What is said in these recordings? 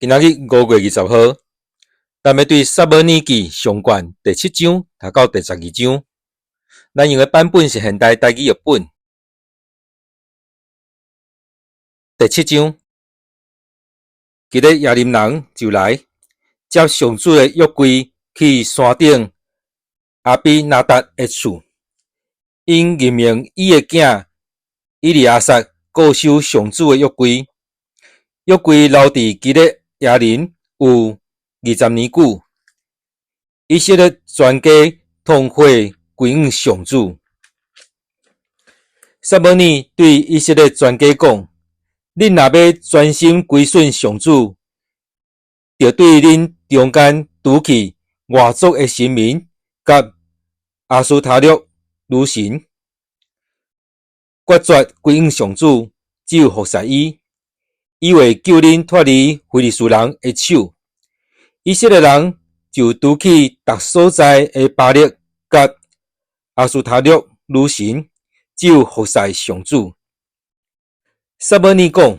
今仔日5月20號，咱欲對撒母耳記上卷第七章讀到第12章。咱用的版本是現代台語譯本。第七章，基列耶琳人就來接上主的約櫃去山頂亞比拿達的厝，𪜶任命伊的囝以利亞撒顧守上主的約櫃。約櫃留佇基列耶琳有20年久。以色列全家痛悔歸向上主。撒母耳對以色列全家講：恁若欲專心歸順上主，著對恁中間除去外族的神明佮亞斯他錄女神，決絕歸向上主，只有服侍伊，伊會救恁脫離非利士人的手。以色列人就除去逐所在的巴力佮亞斯他錄女神，只有服侍上主。撒母耳講：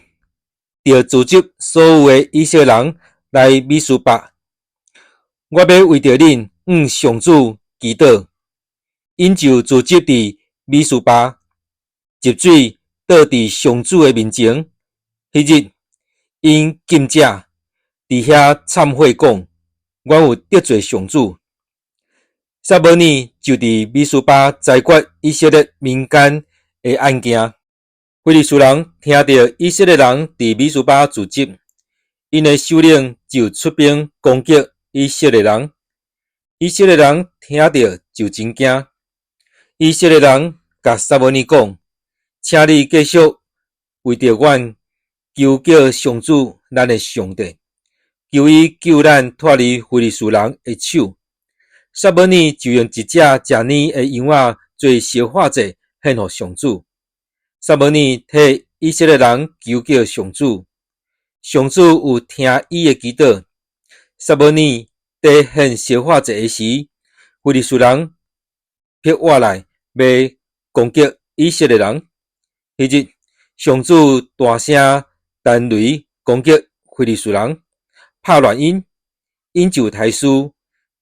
著聚集所有的以色列人來米斯巴，我欲為著恁向上主祈禱。𪜶就聚集佇米斯巴，入水倒佇上主的面前。彼日，𪜶禁食，佇遐懺悔講：阮有得罪上主。撒母耳就佇米斯巴裁決以色列民間的案件。非利士人聽著以色列人佇米斯巴聚集，𪜶的首領就出兵攻擊以色列人。以色列人聽著就真驚。以色列人共撒母耳講：請你繼續為著阮求告上主咱的上帝，求伊救咱脫離非利士人的手。撒母耳就用一隻食奶的羊仔做燒化祭獻予上主。撒母耳替以色列人求告上主，上主有聽伊的祈禱。撒母耳佇獻燒化祭的時，非利士人逼倚來欲攻擊以色列人。彼日，上主大聲彈雷攻擊非利士人，拍亂𪜶，𪜶就刣屍，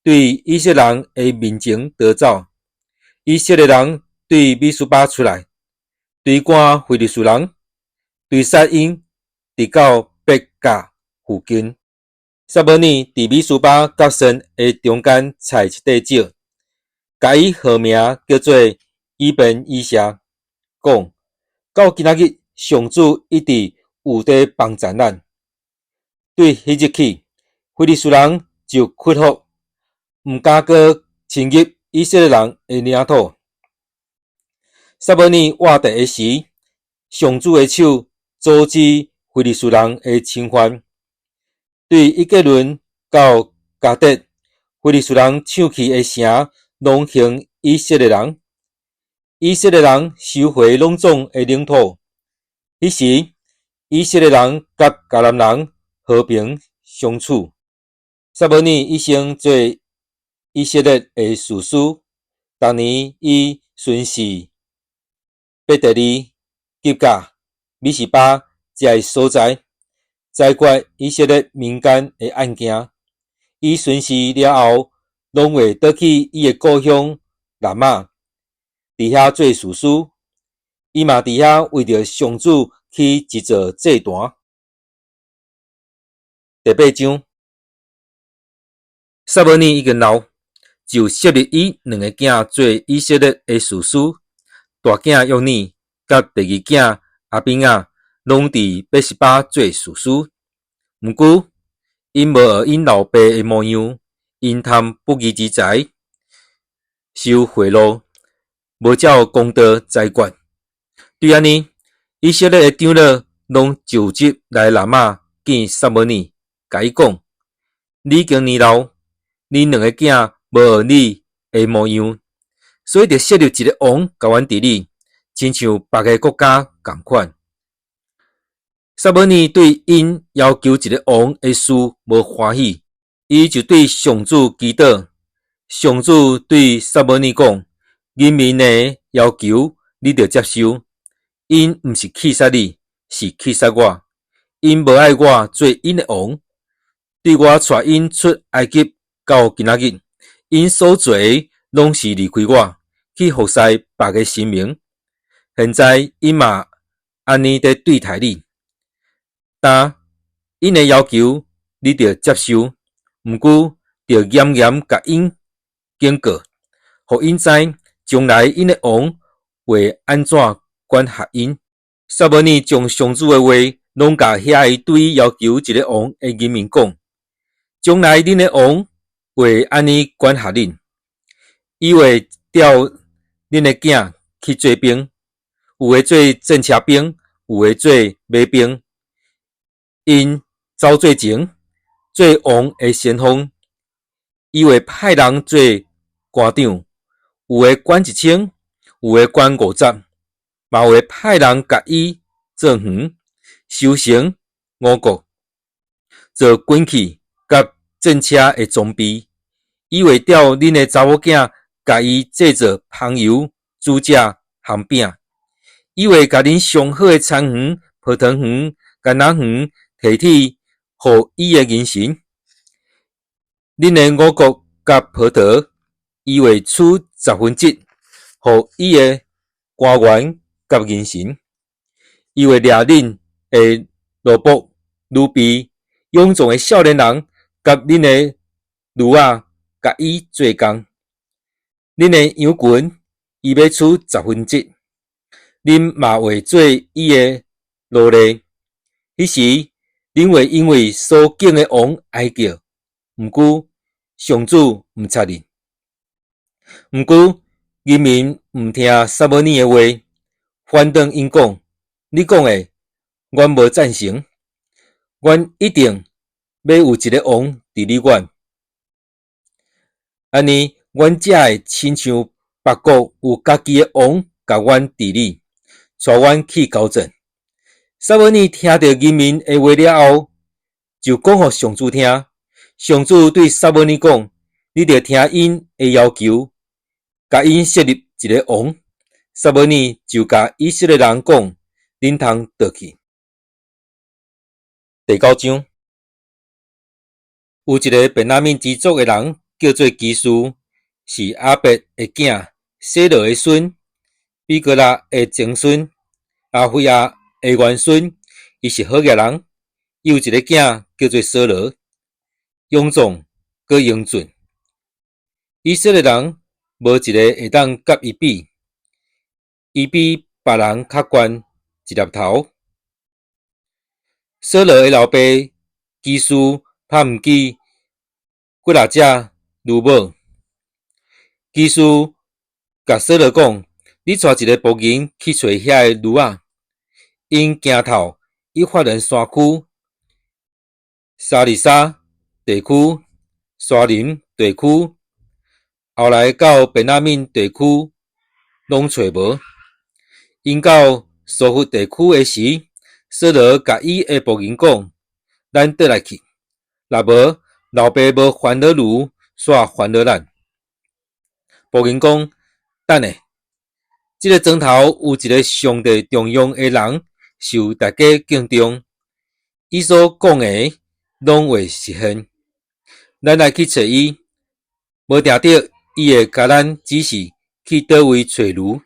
對以色列人的面前逃走。以色列人對米斯巴出來，追趕非利士人，追殺𪜶，直到伯甲附近。撒母耳佇米斯巴佮示的中間採一塊石，共伊號名叫做以便以謝，講到今仔日，上主一直有佇幫贊咱。對彼日起，非利士人就屈服，毋敢閣侵入以色列人的領土。撒母耳活著的時，上主的手阻止非利士人的侵犯。對以革倫到迦特，非利士人搶去的城，攏還以色列人。以色列人收回攏總的領土。彼時，以色列人佮迦南人和平相處。撒母耳一生做以色列的士師，逐年伊巡視伯特利、吉甲、米斯巴這个所在，裁決以色列民間的案件。伊巡視了後，攏會倒去伊的故鄉辣瑪，佇遐做士師。伊嘛佇遐為著上主起一座祭壇。第八章，撒母耳已經老，就設立伊兩个囝做以色列的士師。大囝約耳佮第二囝亞比雅，攏佇別是巴做士師。毋過，𪜶無學𪜶老爸的模樣，𪜶貪不義之財，收賄賂，無照公道裁決。對按呢，以色列的長老攏聚集來辣瑪見撒母耳，共伊講：你已經年老，你兩个囝無學你的模樣，所以著設立一个王共阮治理，親像別个國家仝款。撒母耳對𪜶要求一个王的事無歡喜，伊就對上主祈禱。上主對撒母耳講：人民的要求你著接受，𪜶毋是棄殺你，是棄殺我。𪜶無愛我做𪜶的王，對我帶𪜶出埃及到今仔日，𪜶所做的攏是離開我，去服侍別个神明。現在𪜶嘛按呢咧對待你。但𪜶的要求你著接受，毋過著嚴嚴共𪜶警告，予𪜶知將來𪜶的王會按怎管轄𪜶。撒母耳將上主的話攏共遐个對伊要求一个王的人民講：將來恁的王會按呢管轄恁，伊會調恁的囝去做兵，有的做戰車兵，有的做馬兵。𪜶走做前，做王的先鋒。伊會派人做官長，有的管一千，有的管五十，嘛會派人共伊做園，收成五穀，做軍器佮戰車的裝備。伊會調恁的查某囝共伊製做香油、煮食餡餅。伊會共恁上好的田園、葡萄園、橄欖園提去予伊的人神。恁的五穀佮葡萄，伊會取十分之一，予伊的官員佮人神。伊會掠恁的奴僕、奴婢、勇壯的少年人佮恁的驢仔，共伊做工。恁的羊群，伊欲取十分之一，恁嘛會做伊的奴隸。彼時，恁會因為所敬的王哀叫，毋過上主毋插恁。毋過人民毋聽撒母耳的話，反轉𪜶講：你講的，阮無贊成，阮一定欲有一个王治理阮。按呢，阮才會親像別國有家己的王共阮治理，帶阮去交戰。撒母耳聽著人民的話了後，就講予上主聽。上主對撒母耳講：你著聽𪜶的要求，共𪜶設立一个王。撒母耳就共以色列人講：恁通倒去。第九章，有一个便雅憫支族的人，叫做基士，是亞別的囝，洗羅的孫，比哥辣的曾孫，亞非亞的外孫。伊是好額人，伊有一个囝叫做掃羅，勇壯閣英俊。以色列人無一个會當佮伊比，伊比別人較懸一粒頭。掃羅的老爸基士拍毋起幾若隻驢母。基士共掃羅講：你帶一个僕人去揣遐个驢仔，𪜶行透以法蓮山區、沙利沙地區、沙琳地區，後來到便雅憫地區，攏揣無。𪜶到蘇弗地區的時，掃羅共伊的僕人講：咱轉來去，若無老爸無煩惱驢，煞煩惱咱。僕人講：等下，這个庄頭有一个上帝重用的人，受大家敬重，伊所講的攏會實現。咱來去揣伊，無定著伊會共咱指示去佗位揣驢。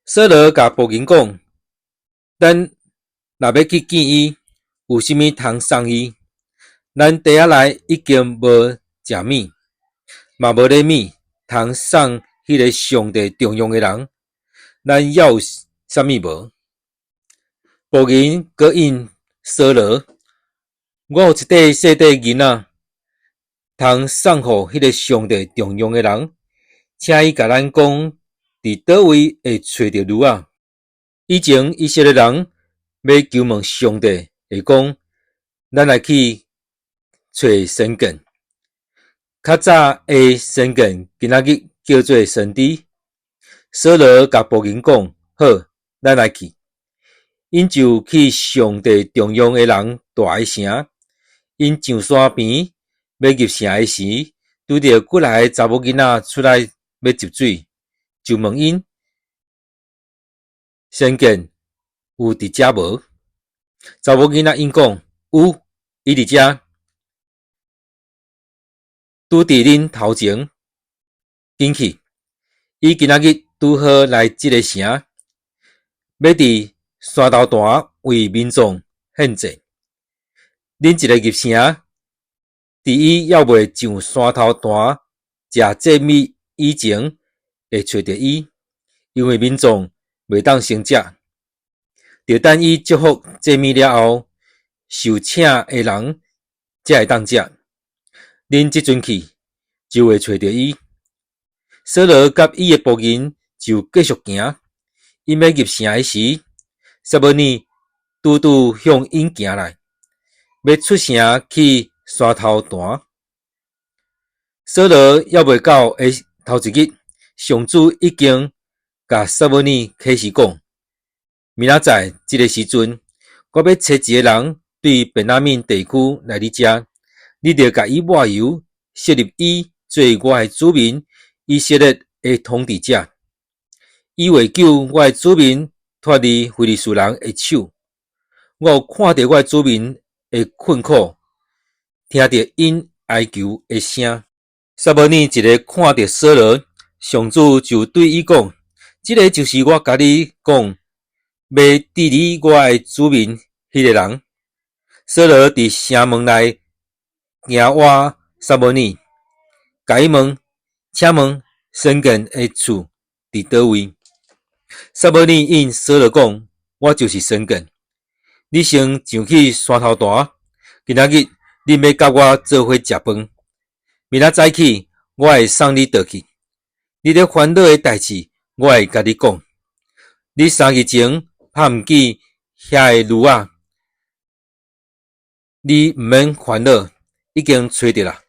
掃羅共僕人講：咱若欲去見伊，有啥物通送伊？咱袋仔內已經無食物，嘛無禮物通送彼个上帝重用的人，咱猶有啥物無？僕人閣應掃羅：我有一塊細塊銀仔，通送予彼个上帝重用的人，請伊共咱講，佇佗位會揣著驢仔。以前以色列人欲求問上帝，會講：咱來去揣先見。較早的先見，今仔日叫做先知。掃羅共僕人講：好，咱來去。𪜶就去上帝重用的人蹛的城。𪜶上山邊欲入城的時，拄著幾若个查某囡仔出來欲集水，就問𪜶：先見有佇遮無？查某囡仔應講：有。伊佇遮，拄佇恁頭前，緊去。伊今仔日拄好來這个城，欲佇山頭壇為民眾獻祭。恁一个入城，佇伊猶未上山頭壇食祭物以前，會揣著伊，因為民眾袂當先食，著等伊祝福祭物了後，受請的人才會當食。恁這陣去，就會揣著伊。掃羅佮伊的僕人就繼續行。𪜶欲入城的時，撒母耳拄拄向𪜶行來，欲出城去山頭壇。掃羅猶未到的頭一日，上主已經共撒母耳啟示講：明仔載這个時陣，我欲差一个人對便雅憫地區來你遮，你著共伊抹油，設立伊做我的子民以色列的統治者。伊會救我的子民脫離非利士人的手。我有看著我的子民的困苦，聽著𪜶哀求的聲。撒母耳一个看著掃羅，上主就對伊講：這个就是我共你講，欲治理我的子民彼个人。掃羅佇城門內迎倚撒母耳，共伊問：請問先見的厝佇佗位？撒母耳應掃羅講：我就是先見。你先上去山頭壇，今仔日恁欲佮我做伙食飯。明仔早起，我會送你倒去。你咧煩惱的代誌，我會共你講。你3日前拍毋見遐个驢仔，你毋免煩惱，已經揣著啦。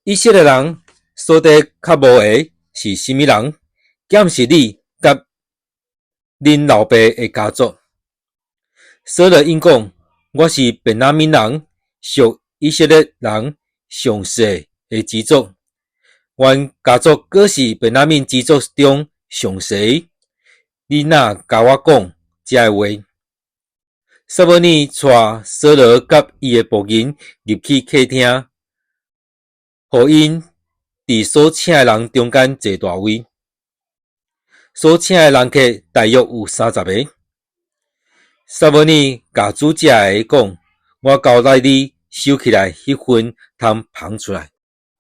以色列人所底較無的是啥物人？敢毋是你佮恁老爸的家族？掃羅應講：我是便雅憫人，屬以色列人上細的支族。阮家族閣是便雅憫支族中上細。你哪共我講這个話？撒母耳帶掃羅佮伊的僕人入去客廳，予𪜶佇所請的人中間坐大位。所請的人客大約有30個。撒母耳共煮食的講：我交代你收起來彼份通捧出來。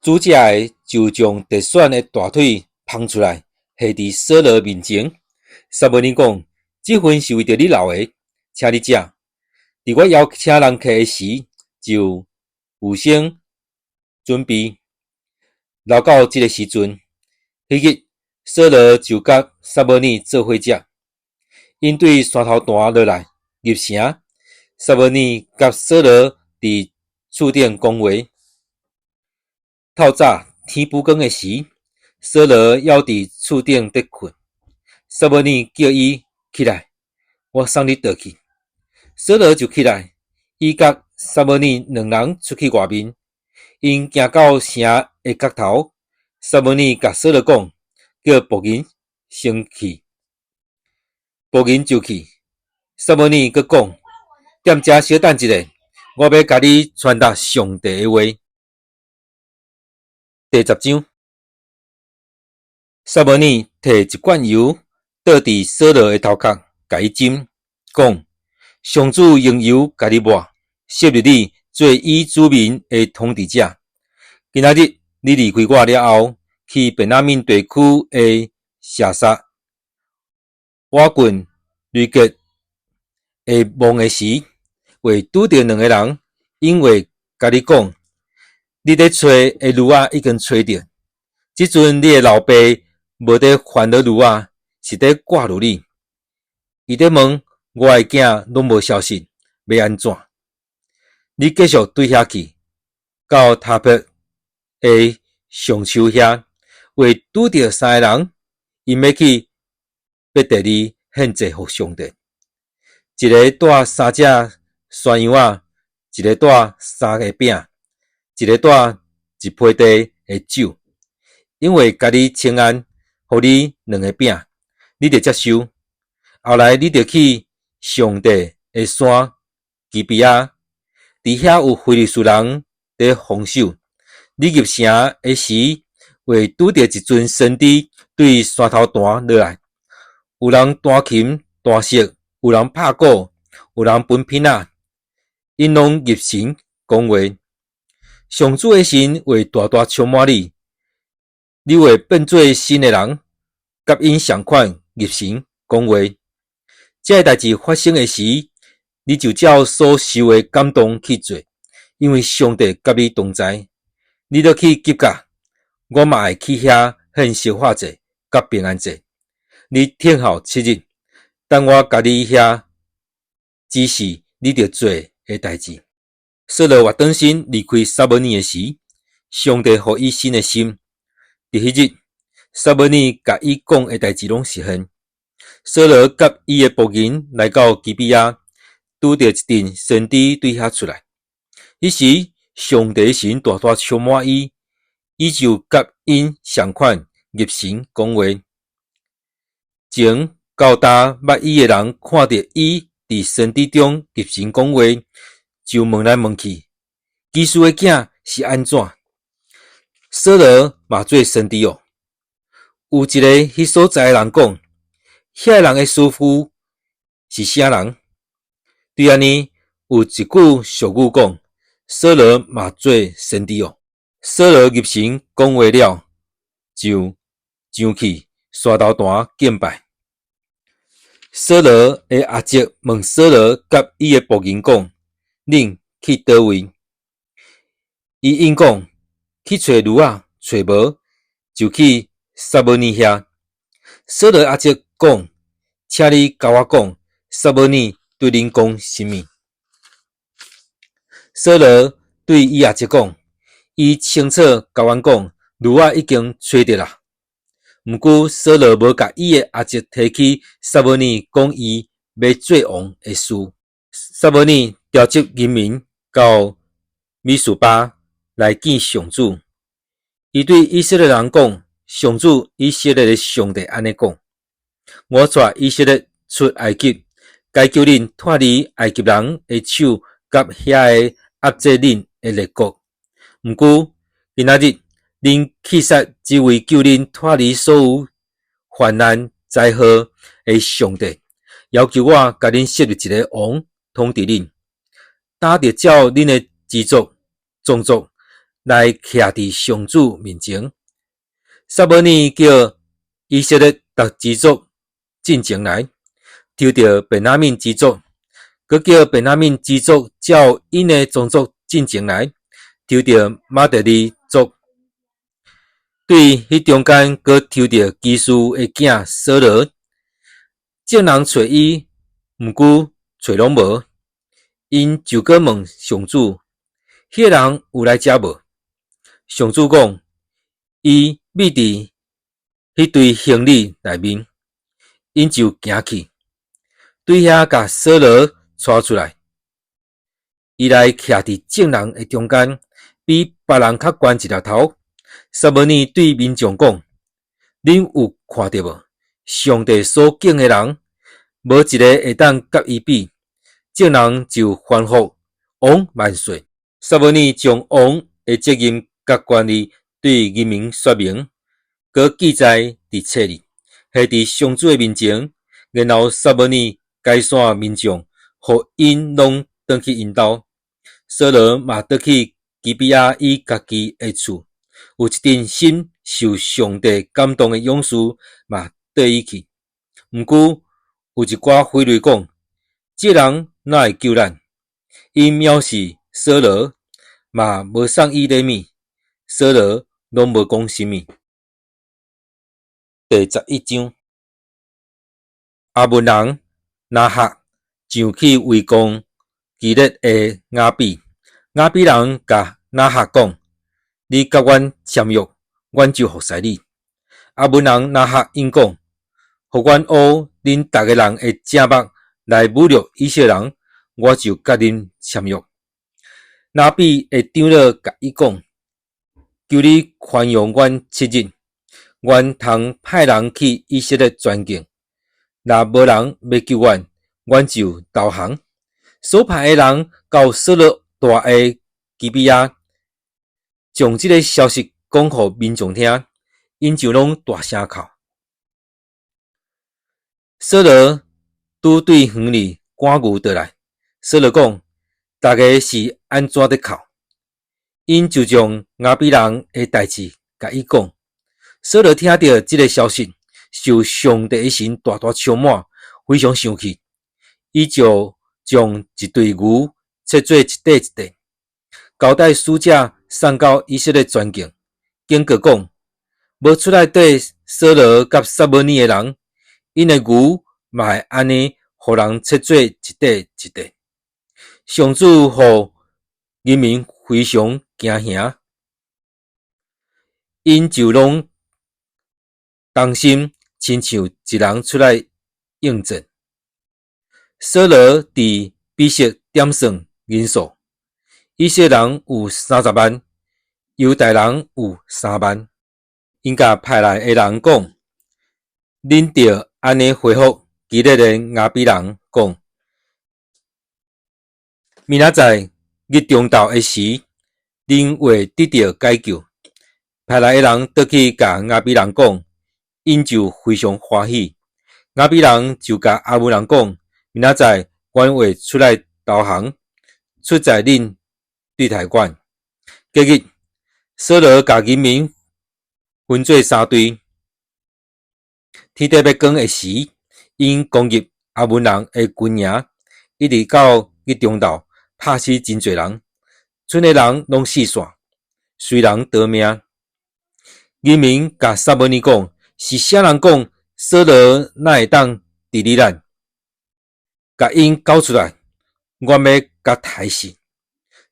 煮食的就將特選的大腿捧出來，下佇掃羅面前。撒母耳講：這份是為著你留的，請你食。佇我邀請人客的時，就預先準備，留到這个時陣。彼日，掃羅就佮撒母耳做伙食。𪜶對山頭壇落來入城，撒母耳佮掃羅佇厝頂講話。透早天補光的時，掃羅猶佇厝頂咧睏。撒母耳叫伊起來，我送你倒去。掃羅就起來，伊佮撒母耳兩人出去外面。𪜶行到城的角頭，撒母耳共掃羅講，叫僕人先去，僕人就去。撒母耳閣講：踮遮小等一下，我欲共你傳達上帝的話。第10章，撒母耳提一罐油，倒佇掃羅的頭殼，共伊浸，講：上主用油共你抹，設立你做伊子民的統治者。今仔日你離開我了後，去便雅憫地區的舍撒，倚近雷結的墓的時，會拄著兩个人，𪜶會共你講：你咧揣的驢仔已經揣著。這陣你的老爸無咧煩惱驢仔，是咧掛慮你。伊咧問我的囝攏無消息，欲按怎？你繼續對遐去，到他泊的橡樹遐，會拄著三个人，𪜶欲去伯特利獻祭予上帝。一个帶三隻山羊仔，一个帶三个餅，一个帶一批袋的酒。𪜶會共你請安，予你兩个餅，你著接受。後來你著去上帝的山基比亞，佇遐有非利士人佇防守。你入城的時，會拄著一陣先知對山頭彈落來，有人彈琴彈瑟，有人拍鼓，有人歕瓶仔，𪜶攏入神講話。上主的神會大大充滿你，你會變做新的人，佮𪜶仝款入神講話。這个代誌發生的時，你就照所受的感動去做，因為上帝佮你同在。你著去吉甲，我嘛會去遐獻燒化祭佮平安祭。你等候7日，等我共你遐指示你著做的代誌。掃羅越轉身離開撒母耳的時，上帝予伊新的心。佇彼日，撒母耳共伊講的代誌攏實現。掃羅佮伊的僕人來到基比亞，拄著一陣先知對遐出來。彼時，上帝神大大充滿伊，伊就佮𪜶仝款入神講話。從到今捌伊的人看著伊佇先知中入神講話，就問來問去：基士的囝是按怎？掃羅嘛做先知哦。有一个彼所在的人講：遐个人的師傅是啥人？對按呢，有一句俗語講：掃羅嘛做先知哦。掃羅入神講話了，就上去山頭壇敬拜。掃羅的阿叔問掃羅佮伊的僕人講：恁去佗位？伊應講：去揣驢仔，揣無就去撒母耳遐。掃羅阿叔講：請你共我講，撒母耳對恁講啥物？掃羅對伊阿叔講：伊清楚共阮講，驢仔已經揣著啦。毋過掃羅無共伊的阿叔提起撒母耳講伊欲做王的事。撒母耳召集人民到米斯巴來見上主。伊對以色列人講：上主以色列的上帝按呢講：我帶以色列出埃及，解救恁脫離埃及人的手，佮遐个壓制恁的列國。毋過今仔日，恁棄殺這位救恁脫離所有患難災禍的上帝，要求我共恁設立一个王統治恁，今著照恁的支族、宗族來徛佇上主面前。撒母耳叫以色列逐支族進前來，抽著便雅憫支族，閣叫便雅憫支族照𪜶的宗族進前來，抽著瑪特利族。對彼中間，閣抽著基士的囝掃羅。眾人揣伊，毋過揣攏無。𪜶就閣問上主：彼个人有來遮無？上主講：伊覕佇彼堆行李內面。𪜶就行去，對遐共掃羅帶出來。伊來徛佇眾人的中間，比別人較懸一粒頭。撒母耳對民眾講：恁有看著無？上帝所揀的人，無一个會當佮伊比。眾人就歡呼：王萬歲！撒母耳將王的責任佮權利對人民說明，閣記載佇冊裡，下佇上主的面前。然後撒母耳解散民眾，予𪜶攏轉去𪜶兜。掃羅嘛轉去基比亞伊家己的厝。有一陣心受上帝感動的勇士嘛綴伊去。毋過有一寡非論講：這人哪會救咱？𪜶藐視掃羅，嘛無送伊禮物。掃羅攏無講啥物。第11章，亞捫人拿鶴上去圍攻基列的雅比。雅比人共拿鶴講：你佮阮簽約，阮就服侍你。亞捫人拿鶴應講：予阮挖恁逐个人的正目來侮辱以色列人，我就佮恁簽約。拿比的長老共伊講：求你寬容阮7日，阮通派人去以色列全境。若無人欲救阮，阮就投降。所派的人到掃羅大的基比亞，將這个消息講予民眾聽，𪜶就攏大聲哭。掃羅拄對園裡趕牛倒來，掃羅講：逐家是按怎佇哭？𪜶就將亞比人的代誌共伊講。掃羅聽著這个消息，受上帝的神大大充滿，非常生氣。伊就將一隊牛切做一塊一塊，交代使者送到以色列全境，警告講：無出來綴掃羅佮撒母耳的人，𪜶的牛嘛會按呢，予人切做一塊一塊。上主予人民非常驚嚇，𪜶就攏同心，親像一人出來應戰。掃羅佇比色點算人數，以色列人有30萬，猶大人有3萬。𪜶共派來的人講：恁著按呢回覆基列的亞比人講：明仔載日中晝的時，恁會得著解救。派來的人倒去共亞比人講，𪜶就非常歡喜。亞比人就共亞捫人講：明仔載，阮會出來投降，出在恁對待阮。隔日，掃羅共人民分做三隊。天欲光的時，𪜶攻入亞捫人的軍營，一直到日中晝，拍死真濟人，賰的人攏四散，隨人逃命。人民共撒母耳講：是啥人講掃羅哪會當治理咱？共𪜶交出來，阮欲共刣死。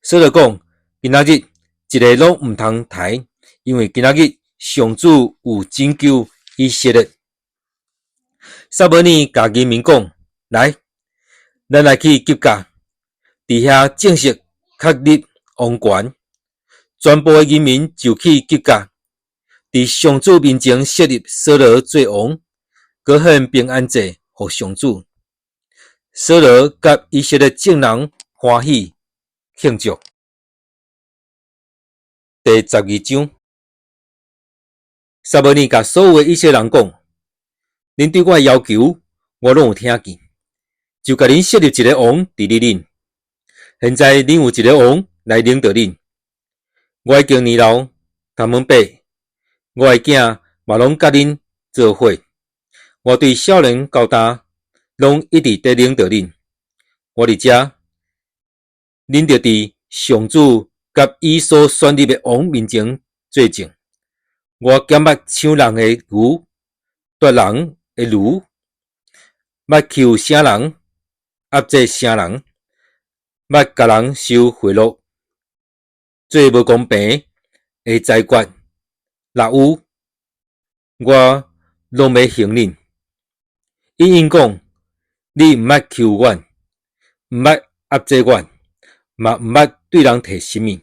掃羅講：今仔日一个攏毋通刣，因為今仔日上主有拯救以色列。撒母耳共人民講：來，咱來去吉甲，佇遐正式確立王權。全部的人民就去吉甲，佇上主面前設立掃羅做王，閣獻平安祭予上主。掃羅佮以色列眾人歡喜慶祝。第12章，撒母耳共所有的以色列人講：恁對我的要求，我攏有聽見，就共恁設立一个王治理恁。現在恁有一个王來領導恁。我已經年老，頭毛白，我的囝嘛攏佮恁做伙。我對少年到大，攏一直佇領導恁。我佇遮，恁著佇上主佮伊所選立的王面前作證。我敢捌搶人的牛，奪人的驢，捌欺負啥人，壓制啥人，捌共人收賄賂，做無公平的裁決，若有，我攏欲還恁。𪜶應講：你毋捌欺負阮，毋捌壓制阮，嘛毋捌對人提啥物。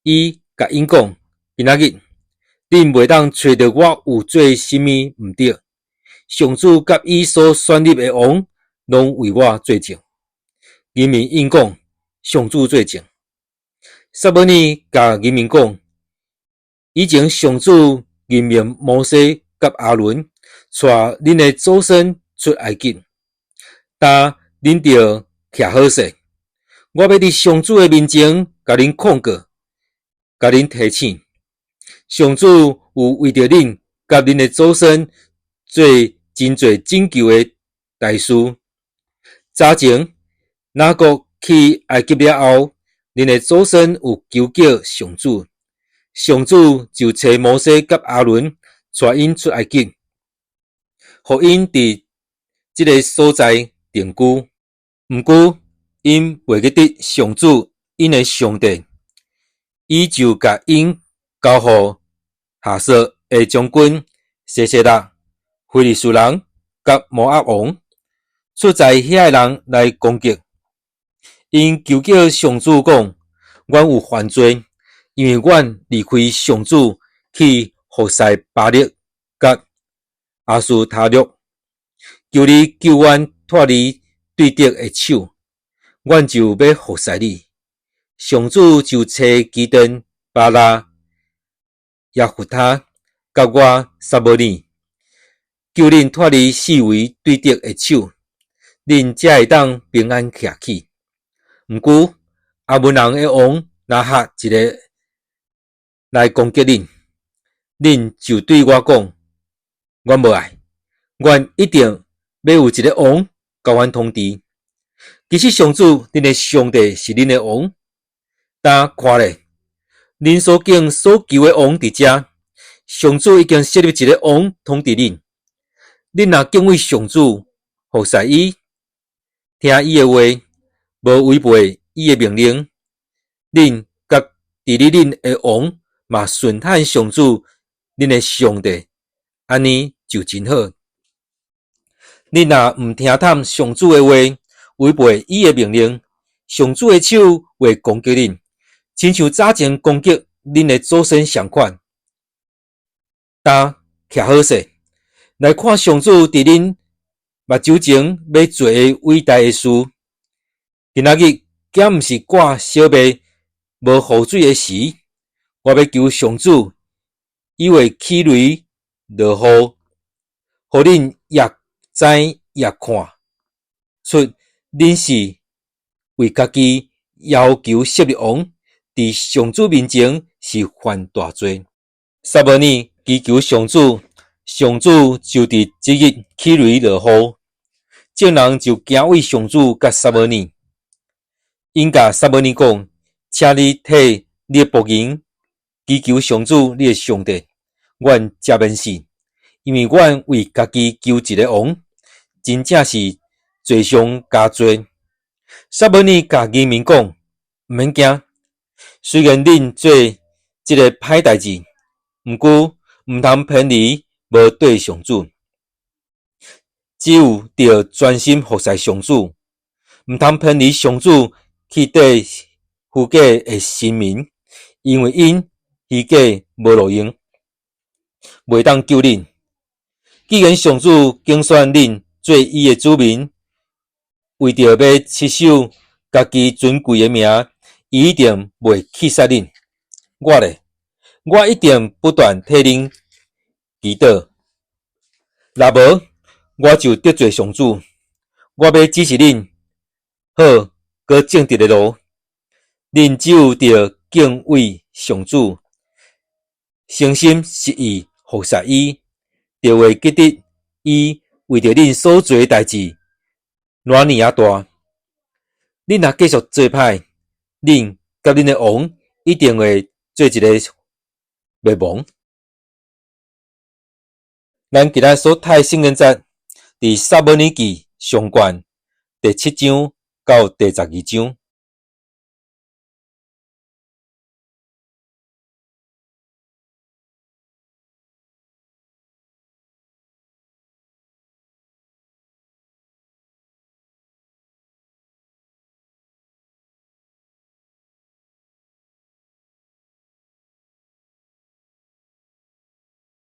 伊共𪜶講：今仔日，恁袂當揣著我有做啥物毋對。上主佮伊所選立的王，攏為我作證。人民應講：上主作證。撒母耳共人民講：以前上主任命摩西佮亞倫，帶恁的祖先出埃及，今恁著徛好勢。我欲佇上主的面前，共恁控告，共恁提醒。上主有為著恁佮恁的祖先做真濟拯救的大事。早前哪國去埃及了後，恁的祖先有求叫上主，上主就差摩西佮亞倫帶𪜶出埃及，予𪜶佇這个所在定居。毋過，𪜶袂記得上主𪜶的上帝，伊就共𪜶交予哈索的將軍西西拉、非利士人佮摩押王，出在遐的人來攻擊。𪜶求叫上主講：阮有犯罪，因為阮離開上主去服侍巴力佮亞斯他錄，求你救阮脫離對敵的手，阮就欲服侍你。上主就差基甸、巴拉、耶弗他佮我撒母耳，救恁脫離四圍對敵的手，恁才會當平安徛起。毋過亞捫人的王拿哈一个來攻擊恁，恁就對我講：阮無愛，阮一定欲有一个王共阮統治。其實上主恁的上帝是恁的王。今看咧，恁所敬所求的王佇遮，上主已經設立一个王統治恁。恁若敬畏上主，服侍伊，聽伊的話，無違背伊的命令，恁佮治理恁的王嘛順趁上主恁的上帝，按呢就真好。恁若毋聽探上主的話，違背伊的命令，上主的手會攻擊恁，親像早前攻擊恁的祖先仝款。今徛好勢，來看上主佇恁目睭前欲做的偉大的事。今仔日敢毋是割小麥無雨水的時？我欲求上主，伊會起雷落雨，予恁也知也看出恁是為家己要求設立王，佇上主面前是犯大罪。撒母耳祈求上主，上主就佇這日起雷落雨，眾人就敬畏上主佮撒母耳。𪜶共撒母耳講：請你替你的僕人祈求上主你的上帝，阮才免死，因為阮為家己求一个王，真正是罪上加罪。撒母耳共人民講：毋免驚，雖然恁做這个歹代誌，毋過毋通偏離無綴上主，只有著專心服侍上主，毋通偏離上主去綴虛假的神明，因為𪜶虛假無路用，袂當救恁。既然上主揀選恁做伊的子民，為著欲持守家己尊貴的名，伊一定袂棄殺恁。我咧，我一定不斷替恁祈禱。若無，我就得罪上主。我欲指示恁好閣正直的路。恁只有著敬畏上主，誠心實意服侍伊，就會記得伊為著恁所做的代誌，偌爾仔大。恁若繼續做歹，恁佮恁的王一定會做一个滅亡。咱今仔所讀的聖經節，佇撒母耳記上卷第七章到第12章。